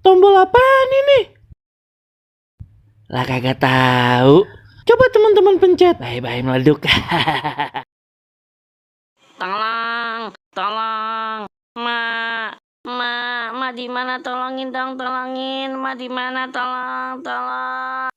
Tombol apaan ini? Lah kagak tahu. Coba teman-teman pencet. Bye-bye meleduk. Tolong, Ma di mana? Tolongin dong, tolongin. Ma di mana? Tolong.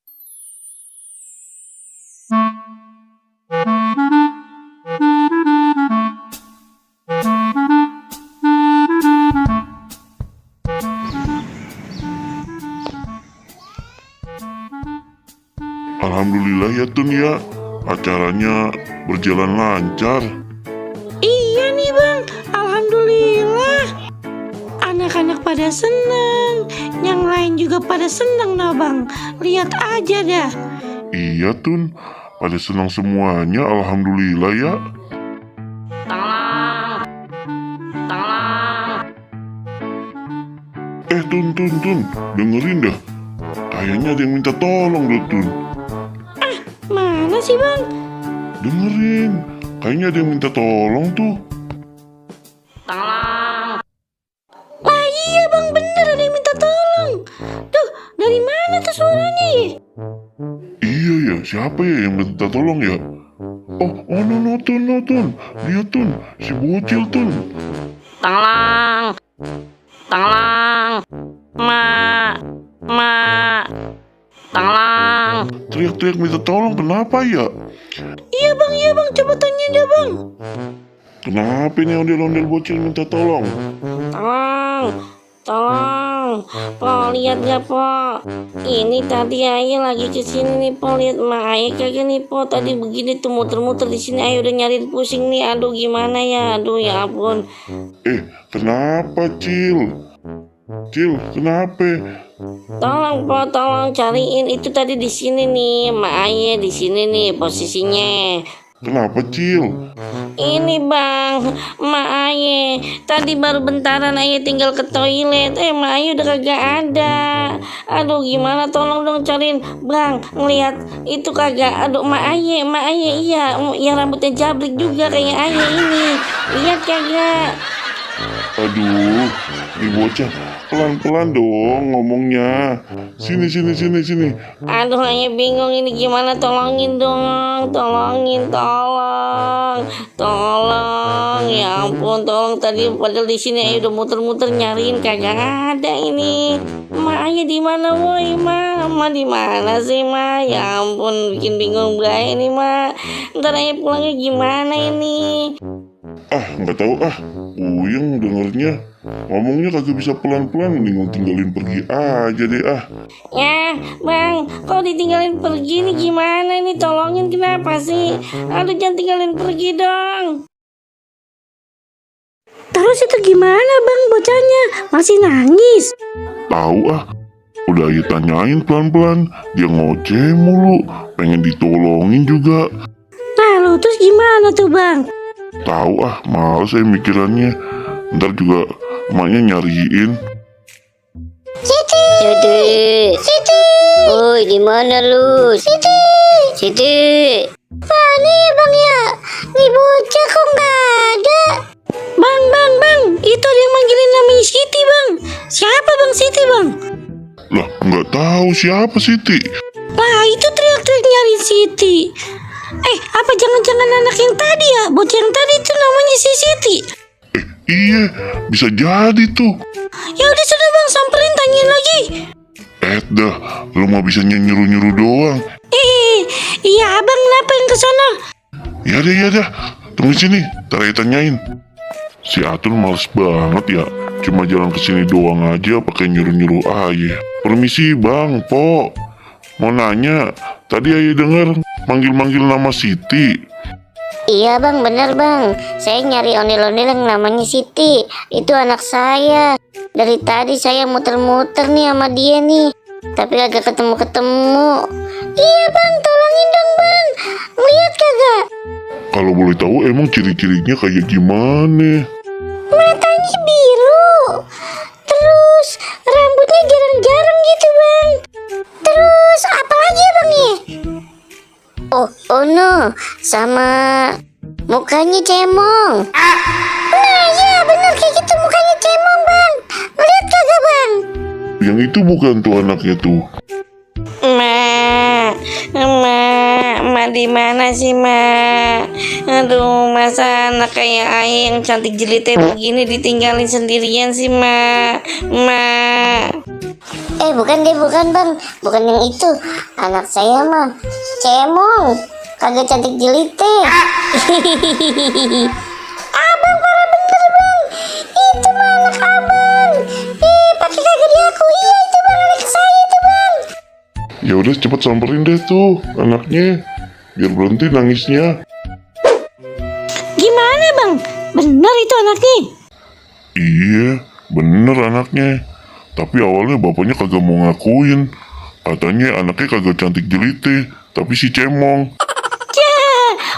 Alhamdulillah ya Tun ya, acaranya berjalan lancar. Iya nih Bang, alhamdulillah. Anak-anak pada seneng, yang lain juga pada seneng nah Bang. Lihat aja dah. Iya Tun, pada senang semuanya, alhamdulillah ya. Tolong. Tun, dengerin dah. Kayaknya ada yang minta tolong loh Tun. Mana sih Bang? Dengerin, kayaknya ada yang minta tolong tuh. Tolong. Wah iya Bang, bener ada yang minta tolong. Tuh, dari mana tuh suaranya ya? Iya ya, siapa ya yang minta tolong ya? No Tun, dia Tun, si bocil Tun. Tolong. Ma. Tolong. Teriak-teriak minta tolong, kenapa ya? Iya bang, coba tanya deh bang. Kenapa ini ondel-ondel bocil minta tolong? Tolong, Po, lihat gak Po? Ini tadi Ayah lagi kesini nih Po, lihat Ma Ayah kagak nih Po? Tadi begini tuh muter-muter di sini, Ayah udah nyariin pusing nih. Aduh gimana ya? Aduh ya ampun. Kenapa Cil, kenapa? Tolong Po, tolong cariin itu tadi di sini nih, Ma Ayah di sini nih posisinya. Kenapa Cil? Ini bang, Ma Aye tadi baru bentaran Aye tinggal ke toilet, Ma Aye udah kagak ada. Aduh gimana, tolong dong cariin bang, ngeliat itu kagak. Aduh Ma Aye iya, yang rambutnya jabrik juga kayak Aye ini, lihat kagak? Aduh, ini bocah pelan-pelan dong ngomongnya. Sini. Aduh Aye bingung ini gimana, tolongin dong, tolong. Ya ampun, tolong, tadi padahal di sini Aye udah muter-muter nyariin kagak ada ini. Ma Aye di mana woi Ma di mana sih Ma? Ya ampun, bikin bingung banget ini Ma. Ntar Aye pulangnya gimana ini? Nggak tahu Puyeng dengernya. Ngomongnya kagak bisa pelan-pelan, mending tinggalin pergi aja deh Ya bang, kok ditinggalin pergi nih gimana nih, tolongin kenapa sih? Aduh jangan tinggalin pergi dong. Terus itu gimana bang bocahnya? Masih nangis? Tahu udah Ayo tanyain pelan-pelan, dia ngoceh mulu, pengen ditolongin juga. Lalu terus gimana tuh bang? Tahu males saya mikirannya. Ntar juga emaknya nyariin. Siti. Woi, di mana lu? Siti. Mana ya bang ya? Nih bocah kok nggak ada? Bang, itu ada yang manggilin namanya Siti bang. Siapa bang Siti bang? Lah, nggak tahu siapa Siti. Lah itu teriak-teriak nyari Siti. Apa jangan-jangan anak yang tadi ya? Bocah yang tadi itu namanya si Siti. Iya, bisa jadi tuh. Ya udah sudah bang, samperin tanyain lagi. Dah, lu mau bisa nyuruh-nyuruh doang. Iya abang, kenapa yang kesana? Ya dah, tunggu sini, ntar Ayo tanyain. Si Atun males banget ya, cuma jalan kesini doang aja pakai nyuruh-nyuruh Ayo. Permisi bang, Po, mau nanya, tadi Ayo denger manggil-manggil nama Siti. Iya bang, bener bang. Saya nyari ondel-ondel yang namanya Siti. Itu anak saya. Dari tadi saya muter-muter nih sama dia nih, tapi agak ketemu-ketemu. Iya bang, tolongin dong bang. Lihat kagak? Kalau boleh tahu emang ciri-cirinya kayak gimana? Matanya biru. Terus rambutnya jarang-jarang gitu bang. Terus apa lagi ya bang ya? Oh no, sama mukanya cemong. Nah ya bener kayak gitu, mukanya cemong bang. Lihat kagak bang? Yang itu bukan tuh anaknya tuh. Ma di mana sih, Ma? Aduh, masa anak kayak Ayah yang cantik jelita begini ditinggalin sendirian sih, Ma? Bukan deh, bukan bang. Bukan yang itu. Anak saya mah cemong, kagak cantik jelite. Abang parah bener bang. Itu mah anak abang. Pakai kagak diakui. Iya itu bang, anak saya itu bang. Ya udah cepet samperin deh tuh anaknya, biar berhenti nangisnya. Gimana, Bang? Bener itu anaknya? Iya, bener anaknya. Tapi awalnya bapaknya kagak mau ngakuin. Katanya anaknya kagak cantik jelite, tapi si cemong.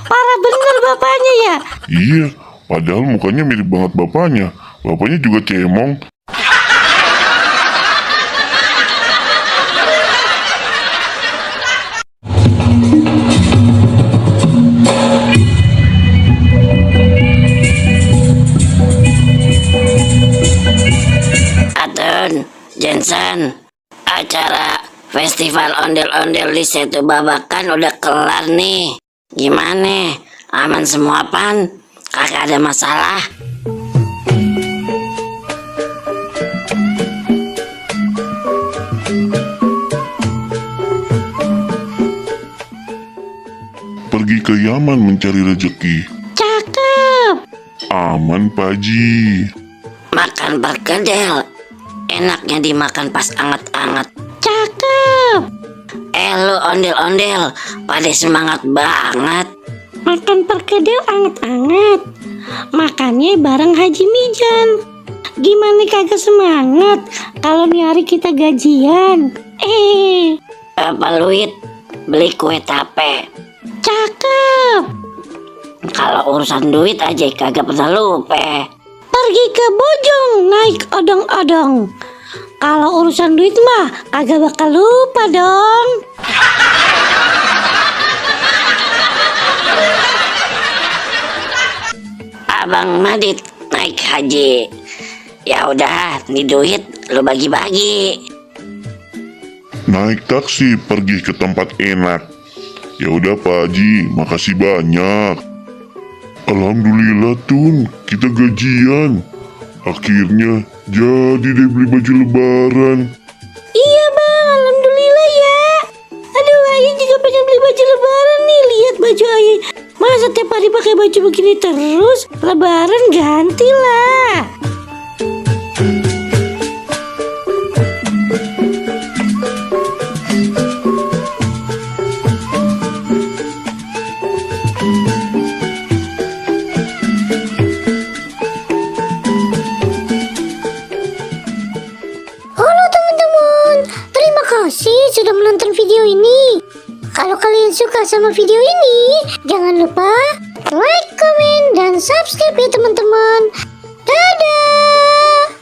Parah bener bapaknya ya? Iya, padahal mukanya mirip banget bapaknya. Bapaknya juga cemong. Atun, Jensen, acara festival ondel-ondel di Setu Babakan udah kelar nih. Gimana? Aman semua pan? Kagak ada masalah? Pergi ke Yaman mencari rezeki. Cakep. Aman, Pak Haji. Makan perkedel, enaknya dimakan pas anget-anget. Cakep. Lu ondel-ondel, pada semangat banget. Makan perkedel anget-anget, makannya bareng Haji Mijan. Gimana kagak semangat kalau nih hari kita gajian? Apa luit beli kue tape. Cakep. Kalau urusan duit aja kagak pernah lupa. Pergi ke Bojong naik odong-odong. Kalau urusan duit mah kagak bakal lupa dong. Abang Madit naik haji. Ya udah, nih duit lu bagi-bagi. Naik taksi pergi ke tempat enak. Ya udah Pak Haji, makasih banyak. Alhamdulillah Tun, kita gajian. Akhirnya jadi deh beli baju lebaran. Iya bang, alhamdulillah ya. Aduh, Ayah juga pengen beli baju lebaran nih. Lihat baju Ayah, masa tiap hari pakai baju begini terus? Lebaran gantilah. Halo teman-teman, terima kasih sudah menonton video ini. Kalau kalian suka sama video ini, jangan lupa like, komen, dan subscribe ya teman-teman. Dadah!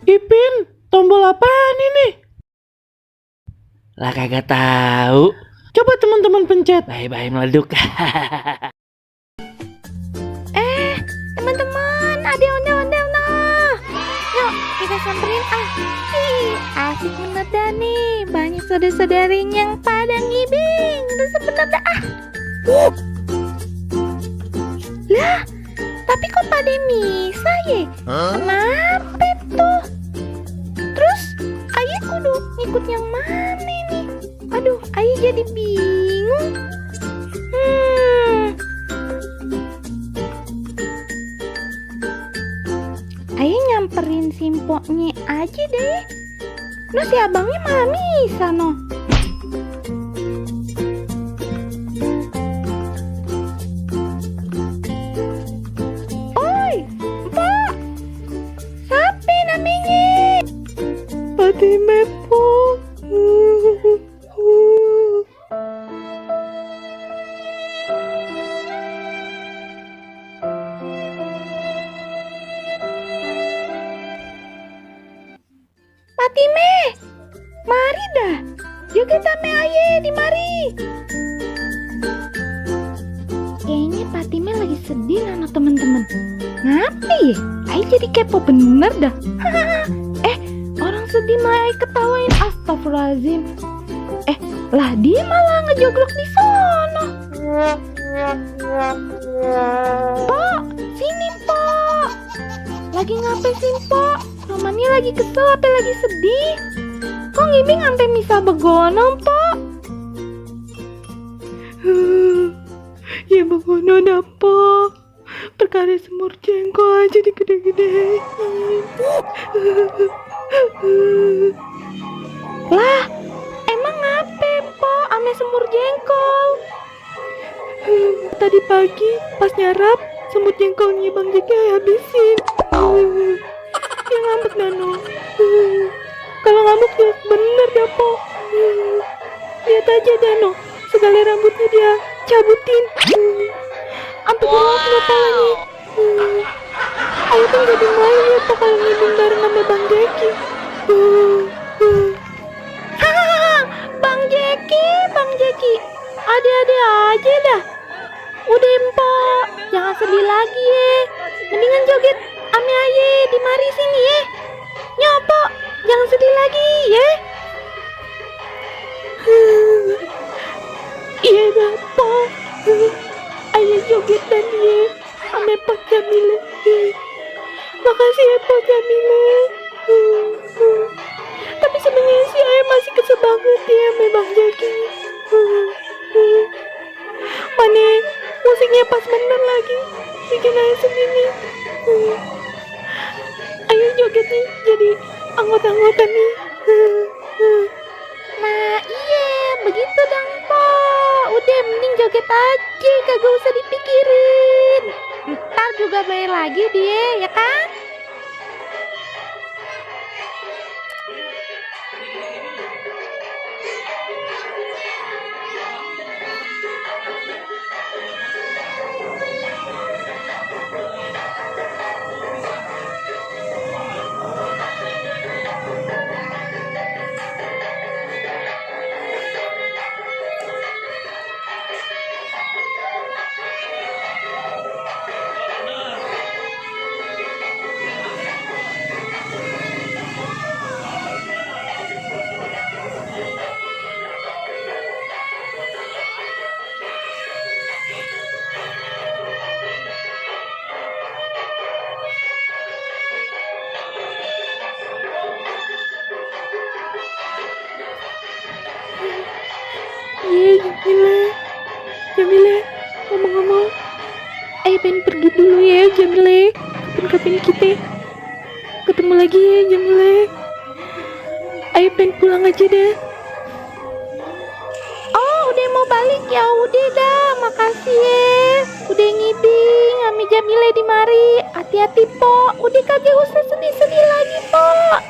Ipin, tombol apaan ini? Lah kagak tahu. Coba teman-teman pencet. Bye-bye meleduk. Teman-teman, ada ondel-ondel noh. Yuk, kita samperin asik bener dah nih. Banyak saudara-saudarinya yang pada ngibing. Terus bener dah Lah, tapi kok pada misa ya? Kenapa tuh? Terus, Ayah kudu ngikut yang mana nih? Aduh, Ayah jadi bingung. Ayah nyamperin si mpoknya aja deh. No si abangnya malah bisa no. Oi, Mpok. Siapa namanya? Fatime po. Fatime, mari dah. Juga tame aye di mari. Kayaknya Fatime lagi sedih nano teman-teman. Ngapa ya? Aye jadi kepo bener dah. Orang sedih malah Aye ketawain, astagfirullahaladzim. Lah dia malah ngejoglok di sono. Pok, sini Pok. Lagi ngapain sih Pok? Romania lagi kesel apa lagi sedih? Kok ngibing sampai misa begono Pok? Ya begono dah Pok. Perkara semur jengkol aja digede-gedein. Lah, emang ngape Pok ame semur jengkol? Tadi pagi pas nyarap semut jengkolnya Bang Jeki habisin. Dia ngambek Dano. Kalau ngambek jelas bener dah Pok. Lihat aja Dano, segala rambutnya dia cabutin. Sampai gelap kepalanya. Ayo kan jadi main ya Pok kalau ngibing bareng sama Bang Jeki. Bang Jeki, ada-ada aja dah. Udah Mpok, jangan sedih lagi ya. Mendingan joget ame aye di mari sini ya. Nyopo, jangan sedih lagi ya. Iya dah Pok. Aye joget dan dia ame Pok Jamile. Makasih ya Pok Jamile. Tapi sebenarnya sih Aye masih kesel banget ya sama Bang Jeki. Mana musiknya pas bener lagi, bikin Aye sedih nih. Ayo joget nih jadi anggota-anggota nih. Nah iya begitu dong Pok. Udah mending joget aja, kagak usah dipikirin. Ntar juga bayar lagi dia ya kan. Jamile, ngomong-ngomong, Ayo pengen pergi dulu ya Jamile. Kapan-kapan kita ketemu lagi ya Jamile. Ayo pengen pulang aja deh. Oh udah mau balik ya, udah dah, makasih ya. Udah ngibing, Ami Jamile di mari. Hati-hati Pok, udah kagak usah sedih-sedih lagi Pok.